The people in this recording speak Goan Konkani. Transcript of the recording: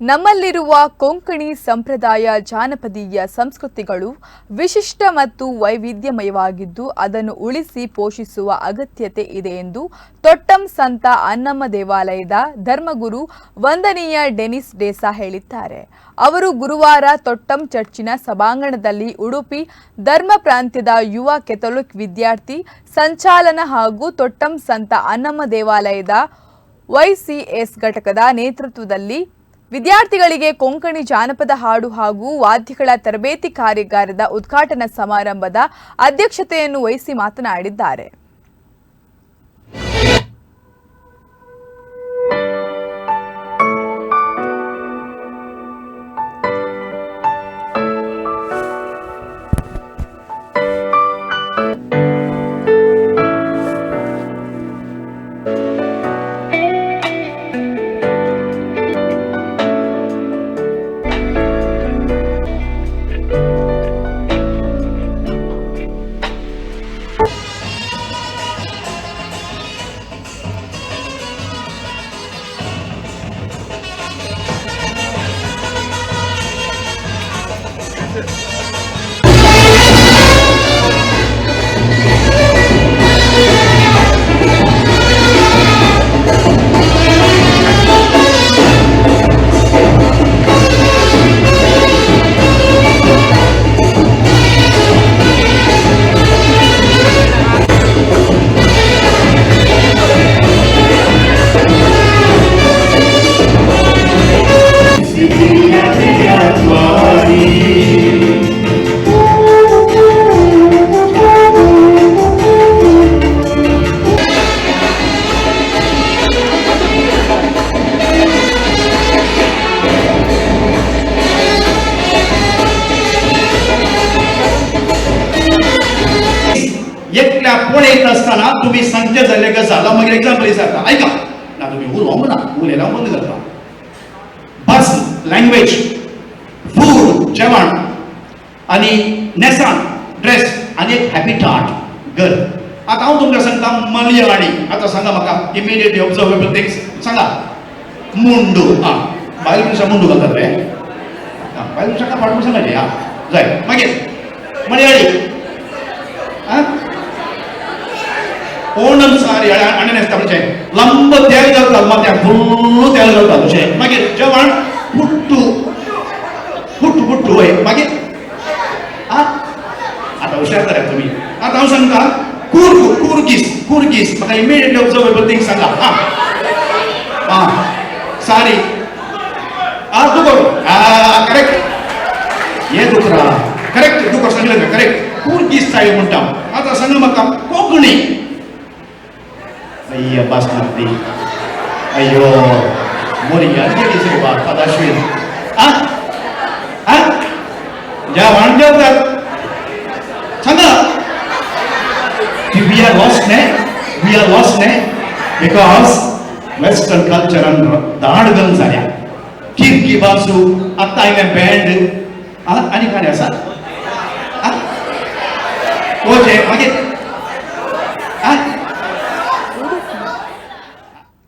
ನಮ್ಮಲ್ಲಿರುವ ಕೊಂಕಣಿ ಸಂಪ್ರದಾಯ ಜಾನಪದೀಯ ಸಂಸ್ಕೃತಿಗಳು ವಿಶಿಷ್ಟ ಮತ್ತು ವೈವಿಧ್ಯಮಯವಾಗಿದ್ದು ಅದನ್ನು ಉಳಿಸಿ ಪೋಷಿಸುವ ಅಗತ್ಯತೆ ಇದೆ ಎಂದು ತೊಟ್ಟಂ ಸಂತ ಅನ್ನಮ್ಮ ದೇವಾಲಯದ ಧರ್ಮಗುರು ವಂದನೀಯ ಡೆನಿಸ್ ಡೇಸಾ ಹೇಳಿದ್ದಾರೆ. ಅವರು ಗುರುವಾರ ತೊಟ್ಟಂ ಚರ್ಚಿನ ಸಭಾಂಗಣದಲ್ಲಿ ಉಡುಪಿ ಧರ್ಮ ಪ್ರಾಂತ್ಯದ ಯುವ ಕೆಥೋಲಿಕ್ ವಿದ್ಯಾರ್ಥಿ ಸಂಚಾಲನ ಹಾಗೂ ತೊಟ್ಟಂ ಸಂತ ಅನ್ನಮ್ಮ ದೇವಾಲಯದ ವೈಸಿಎಸ್ ಘಟಕದ ನೇತೃತ್ವದಲ್ಲಿ ವಿದ್ಯಾರ್ಥಿಗಳಿಗೆ ಕೊಂಕಣಿ ಜಾನಪದ ಹಾಡು ಹಾಗೂ ವಾದ್ಯಗಳ ತರಬೇತಿ ಕಾರ್ಯಾಗಾರದ ಉದ್ಘಾಟನಾ ಸಮಾರಂಭದ ಅಧ್ಯಕ್ಷತೆಯನ್ನು ವಹಿಸಿ ಮಾತನಾಡಿದ್ದಾರೆ. एकल्या पळयत आसतना तुमी सांगचे जाल्ले गजाल हांव मागीर एग्जाम्पल विचारता. आयका ना, तुमी उलोवंक ना, उलयल्यार हांव बंद करता. बस लँग्वेज, फूड जेवण आनी न्हेसण ड्रेस आनी एक हॅबिटाट घर. आतां हांव तुमकां सांगता मलयाळी. आतां सांगा म्हाका इमिडिएटली ऑब्जर्वेबल थिंग्स सांगा. मुंडू, आं, बायल मनशां मुंडू घालतात रे. आं, बायल मनशां फाट मनशां घालची. आं, जाय. मागीर मलयाळी. आं, ओणम सारी अण्णन न्हेसता, म्हणजे लंब तेल घालतात माथ्याक, फुल्ल तेल घालतात तुजें. मागीर जेवण पुट्टू, पुट्टू, पुट्टू, हय. मागीर आं, आतां हुशार जाल्यात तुमी. आतां हांव सांगता कूर्ग, कुर्गीस, कुर्गीस. म्हाका इमिडिएटली ऑब्जर्वेबल थिंग सांगा. आं आं, सारी. आं, दुकर. आं, करेक्ट. हे दुकरा करेक्ट, दुकर सांगलें करेक्ट. कुर्गीस स्टायल म्हणटा. आतां सांगा म्हाका कोंकणी. अय्या, बासमती. अय्यो, मोरी रे बा सदाशिव. आ आ, जेवण जेवतात. सांगा. We are lost ने, we are lost ने, because western कल्चरान दाड गन जाल्या. किरकी बाजू आतां आयलें बँड. आनी कांय आसा कोचे. मागीर